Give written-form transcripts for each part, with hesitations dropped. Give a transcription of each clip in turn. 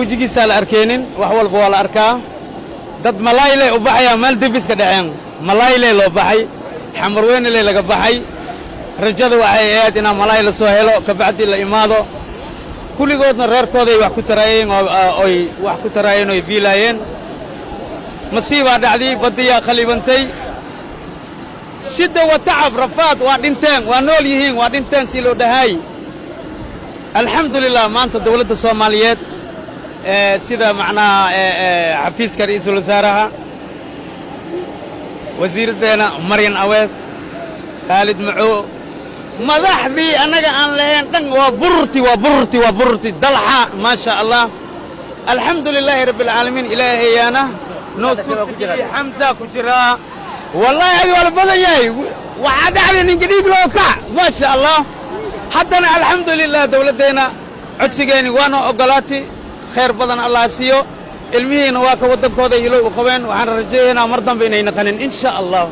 Wejigiisaa la arkeenin, wax walba waa la arkaa. Dad malaayle u baxayaa Maldives-ka dhaceen, malaayle loo baxay, Xamarweynele laga baxay. Rajada waxay ahayd inaa malaay la soo helo, kabacdi la imaado. Kulligoodna reerkooday wax ku taraayeen oy wax ku taraayeen oy biilaayeen. Masiibaa dhacdii, baddiyaa khalibantay. Shidda wa tacab, rafaad, waa dhinteen, waa nool yihiin, waa dhinteen si loo dhahaay. Alxamdulilah, maanta dawladda Soomaaliyeed, sida macnaha xafiiska ra'iisul wasaaraha, wasiiraddeena Maryan Awees, Khaalid Macow, madaxdii annaga aan lahayn dhan, waa bururti, waa bururti, waa bururti dalxa. Maa sha Allah, alxamdu lilaahi rabbi alcaalamiin. Ilaahayaana noo suurtageliyey. Xamsa ku jiraa, wallaahi adi waa la badan yahay. Waxaa dhacday ninka dhiig loo kac, maa sha Allah. Haddana alxamdu lilah, dawladdeenna codsigeeni waana oggolaatay. Khayr badan Allah siiyo. Ilmihiina waa ka waddankooda ilow u qabeen. Waxaan rajayaynaa mar dambe inay naqanin, in sha Allah.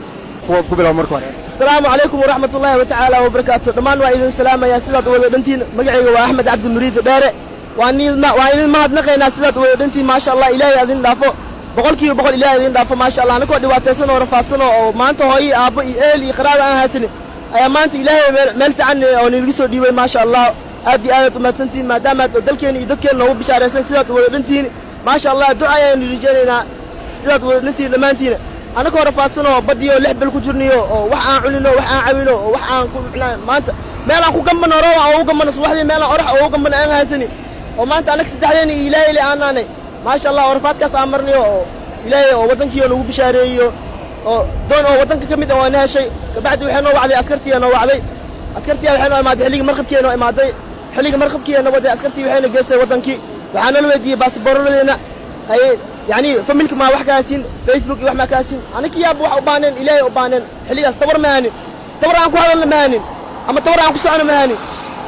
Ku bilow marka hore. Asalaamu calaykum waraxmat ullaahi watacaala wabarakaatu. Dhammaan waa idin salaamayaa sidaad u wada dhantiin. Magacayga waa Axmed Cabdimuriid Dheere. Waan idin mahadnaqaynaa sidaad u wada dhantiin. Maasha Allah, Ilaahay idin dhaafo, 100%, Ilaahay idin dhaafo. Maasha Allah, anakoo dhibaataysan oo rafaadsan oo maanta hooyo, aabbo iyo ehel iyo qaraaba aan haysanin ayaa maanta Ilaahay meel fiican oo ninaga soo dhiibay. Maasha Allah, aad iyo aadaad umahadsantihiin maadaamaad dalkeena iyo dadkeena noogu bishaaraysan sidaad u wada dhantihiin. Maasha Allah, duca ayaanu rajaynaynaa sidaad wada dhantihiin dhammaantiina. Anakoo rafaadsan oo baddiyo 6 bil ku jirniyo oo wax aan cunino, wax aan cabino oo wax aan ku cunaa, maanta meel aan ku gambano, roob aan ugu gambano subaxdii, meel aan orax ugu gambano aan haysani, oo maanta annaga saddexdeena iyo Ilaahay le aan naanay. Maasha Allah, oo rafaadkaas aan marnayo oo Ilaahay oo waddankii oo nagu bishaareeyo oo doon oo waddanka ka mid ah waa na heshay. Kabacdi waxay noo wacday askartiyaa noo wacday. Askartiyaa waxay noo imaaday xilligii markabkiyaa noo imaaday. Xilligii markabkiyaa noo waday askartii, waxayna geysay waddankii. Waxaa nala weydiiyey baasboorradeena, haye, yacni family-ka maa wax ka hasiin, Facebook iyo wax maa ka hasiin. Anaki yaaba wax u baaneen, Ilaahay u baaneen. Xilligaas tabar ma hanin, tabar aan ku hadalna ma hanin, ama tabar aan ku socono ma hanin,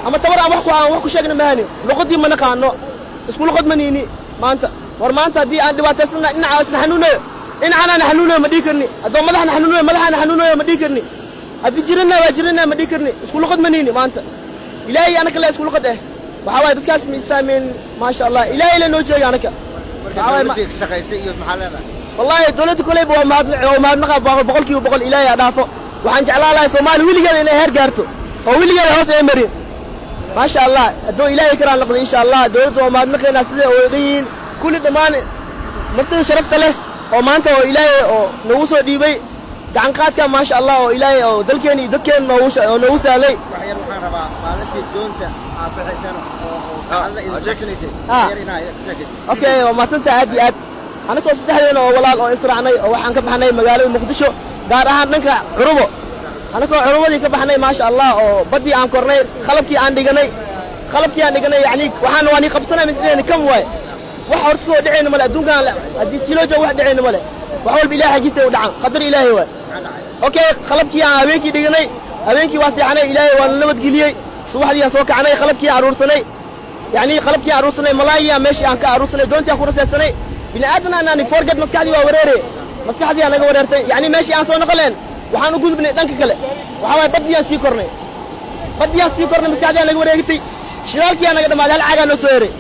ama tabar aan wax ku sheegna ma hanin. Luqadii ma naqaano, isku luqad ma niini. Maanta war maanta haddii aan dhibaataysana, dhinacaasna xanuunayo, dhinacanana xanuunayo, ma dhihi karni. Haddoo madaxna xanuunayo, madaxana xanuunayo, ma dhihi karni. Haddii jirana waa jirana, ma dhihi karni. Isku luqad ma niini maanta. Ilaahay anaka le isku luqad eh. Waxaa waaye dadkaas ma isfahmeen. Maasha Allah, Ilaahay le noo jeega anaka. Wallaahi dowladda koleyba waa mahad, waa mahadnaqa 100%. Ilaahay ha dhaafo. Waxaan jeclaan lahay Soomaali weligeeda inay heer gaarto oo weligeeda hoos ay marin. Maasha Allah, hadduu Ilaahay karaan noqdo, insha Allah dowladda waa mahadnaqaynaa siday oo dhan yihiin kulli dhammaan martida sharafta leh oo maanta oo Ilaahay oo nagu soo dhiibay gacan qaadka. Maasha Allah, oo Ilaahay oo dalkeena iyo dadkeena noogu oo noogu sahlay. Wax yar waxaan rabaa maalintii doonta aad baxaysaan oo gacanta idin qabsanaysay, wax yar inaa ka sheekaysid. Okay, waa mahadsantahay aad iyo aad. Anagoo saddexdeena oo walaal oo israacnay oo waxaan ka baxnay magaalada Muqdisho, gaar ahaan dhanka Curubo. Anagoo Curubadii ka baxnay, maasha Allah, oo baddii aan kornay, qalabkii aan dhiganay, yacni waxaan waan ii qabsanay misleeni kan waay. Wax horta koo dhacayna male adduunkan. Haddii si loo joogo wax dhacayna male. Wax walba Ilahay xaggiisa u dhacan, qadar Ilaahay waay. Okay, qalabkii aan habeenkii dhiganay, habeenkii waa seexanay, Ilaahay waa nabadgeliyey. Subaxdii aan soo kacnay, qalabkii aan aruursanay, yacni qalabkii aan aruursanay, malaayiyaa meeshii aan ka aruursanay, doontii aan ku rasaysanay. Bini aadan aanani forget, maskaxdii waa wareere, maskaxdii aa naga wareertay. Yacni meeshii aan soo noqoleen waxaan u gudubnay dhanka kale. Waxaa waaye baddiyaan sii kornay, baddiyaan sii kornay, maskaxdii aa naga wareegtay. Shidaalkii aa naga dhammaaday, hal caagaa noo soo heray.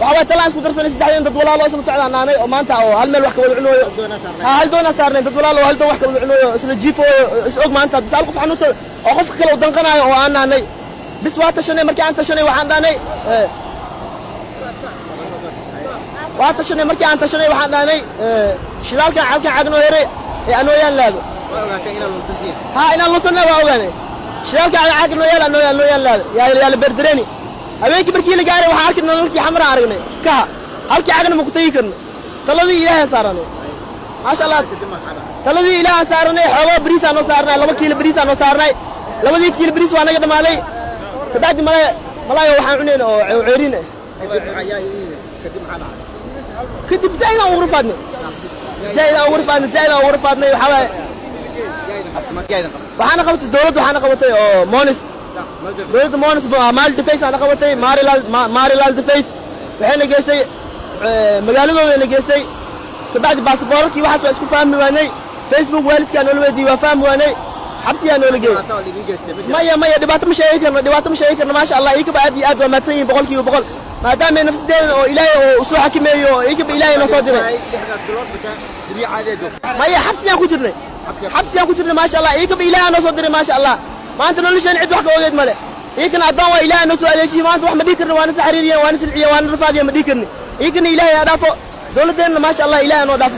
Waxaa waaye talaan isku darsanay saddexdeen. Dad walaalo isla socdaan naanay oo maanta oo hal meel wax ka wada cunooyo, ha, hal doonaa saarnay. Dad walaalo oo hal doon wax ka wada cunooyo, isla jiifooyo, is og. Maanta haddii hal qof xanuunsan oo qofka kale u danqanayo oo aan naanay bis waa tashanay. Markii aan tashanay waxaan dhahnay, waa tashanay. Markii aan tashanay waxaan dhahnay shidaalkan halkan cagnoo heray ee anooyaan laado. Waa ogaateen inaad lunsantihiin? Ha, inaan lunsanna waa ogaanay. Shidaalka cag nooyaal anooyaan nooyaan laado yaa la berdereeni. Habeenkii markii la gaaray waxaan arkay nalalkii Xamara aragnay kaha. Halkii cagna ma ku tegi karno. Taladii Ilaahay saaranay, maasha Allah. Kadib maxaa dhacay? Taladii Ilaahay saaranay. Xoogaa bariis aan noo saarnay, 2 kiilo bariis aan noo saarnay. Labadii kiilo bariis waa naga dhammaaday. Kabacdi malay malaayo waxaan cunayna oo ceeriin ah. Kadib maxaa yaa idin yimid? Kadib maxaa dhacay? Kadib zaa'id aan ugu rafaadnay, zaa'id aan ugu rafaadnay, zaa'id aan ugu rafaadnay. Waxaa waaye Yaa idin qabtay? Yaa idin qabtay? Waxaana qabatay dowladda, waxaana qabatay oo Monis. Dowladda Monis Maldives aana qabatay, Marilal Device. Waxayna geysay magaaladoodayna geysay. Kabacdi baasaboorarkii waxaas waa isku fahmi waanay. Facebook waalidkaa noola weydiiyey, waa fahmi waanay. Xabsiyaa noola geeyey. Dhibaato oo laidin geystay ma jiro? Maya, maya, dhibaato ma sheegi karno, dhibaato ma sheegi karno. Maasha Allah, iikaba aad iyo aad waa mahadsan yihiin 100%. Maadaama nafsadeeda oo Ilaahay oo soo xakameeyo oo iyagaba Ilaahay noo soo diray. 6daas bilood marka guryo caadi ah joogta? Maya, xabsiyaan ku jirnay, xabsiyaan ku jirnay. Maasha Allah, iyagaba Ilaahay noo soo diray. Maasha Allah, maanta nolosheen cid wax ka ogeed male. Iyagana addaan waa, Ilaahay noo soo adeejiyey. Maanta wax ma dhihi karni, waana saxariiriyeen, waana silciyeen, waana rafaadiyeen, ma dhihi karni. Iyagana Ilaahay ha dhaafo. Dowladdeenna, maasha Allah, Ilaahay noo dhaafo.